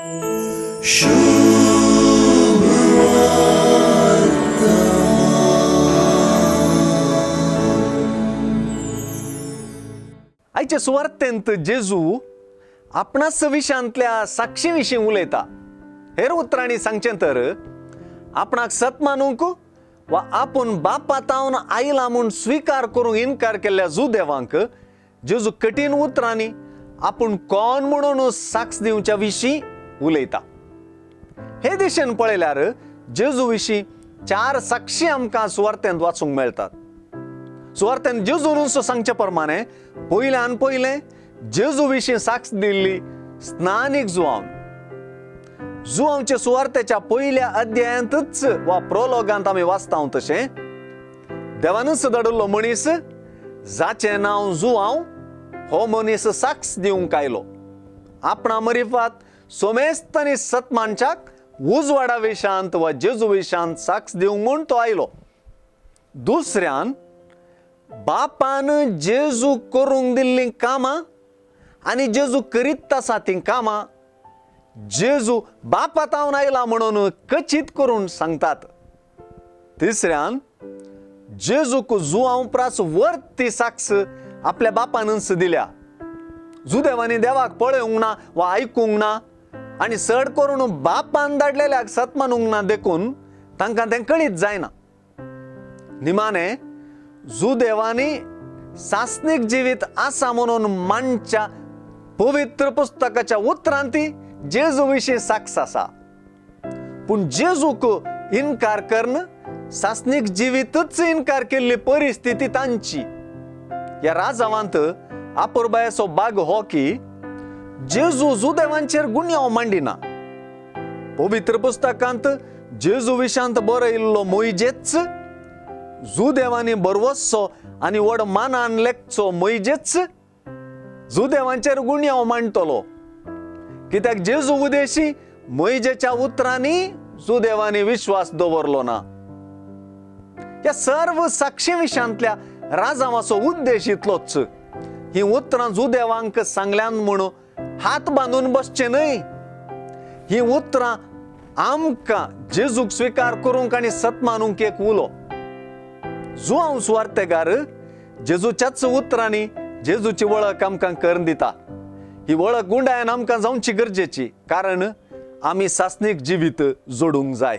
आयचे सुवार्तेंत जेजू आपणाच विशांतल्या साक्षी विशीं उलयता. हेर उतरांनी सांगचें तर आपणाक सत मानूंक वा आपूण बापा तावन आयला म्हूण स्विकार करूंक इनकार केल्ल्या जुदेवांक जेजू कठीण उतरांनी आपूण कोण म्हणून साक्ष दिवच्या विशीं उलयता. हे दिशेन पळयल्यार जेजू विशीं चार साक्षी आमकां सुवार्तेंत वाचूंक मेळटात. सुवार्तेंत जेजून सांगचे प्रमाणे पयल्यान पयलें जेजू विशीं साक्ष दिल्ली स्नानीक जुआवन. जुआवचे सुवार्तेच्या पयल्या अध्यायांतच वा प्रोलोगांत आमी वाचता तशें देवानूच धाडिल्लो मनीस जाचें नांव जुआंव हो मनीस साक्ष दिवंक आयलो. आपणा मरिफात सोमेस्त आनी सतमानच्याक उजवाडा विशांत वा जेजू विशांत साक्ष दिवंक म्हूण तो आयलो. दुसऱ्यान बापान जेजू करूंक दिल्लीं कामां आनी जेजू करीत आसा तीं कामां जेजू बापा तावन आयला म्हणून कचीत करून सांगतात. तिसऱ्यान जेजूक जुआंव प्रास वर्ती साक्ष आपल्या बापानच दिल्या. जुदेवांनी देवाक पळोवंक ना वा आयकूंक ना आनी चड करून बापान धाडलेल्याक सत मानूंक ना देखून तांकां तें कळीत जायना. निमाणे जुदेवांनी सासनीक जिवीत आसा म्हणून मानच्या पवित्र पुस्तकाच्या उतरांती जेजू विशीं साक्ष आसा. पूण जेजूक इनकार करून सासनीक जिवीतच इनकार केल्ली परिस्थिती तांची. ह्या राजावांत आपुरबायेचो बाग हो की जेजू जुदेवांचेर गुन्यांव मांडिना. पवित्र पुस्तकांत जेजू विशांत बरयल्लो मोयजेच जुदेवांनी बरवसचो आनी व्हड मानान लेखचो मोयजेच जुदेवांचेर गुन्यांव मांडटलो. कित्याक जेजू उदेशी मोयजेच्या उतरांनी जुदेवांनी विश्वास दवरलो ना. ह्या सर्व साक्षी विशांतल्या राजावाचो उद्देश इतलोच, ही उतरां जुदेवांक सांगल्यान म्हूण हात बांदून बसचे न्हय. ही उतरां आमकां जेजूक स्विकार करूंक आनी सत मानूंक एक उलो. जुआंव सुवार्तेगार जेजूच्याच उतरांनी जेजूची वळख आमकां करून दिता. ही वळख गुंडायन आमकां जावची गरजेची, कारण आमी सासनीक जिवीत जोडूंक जाय.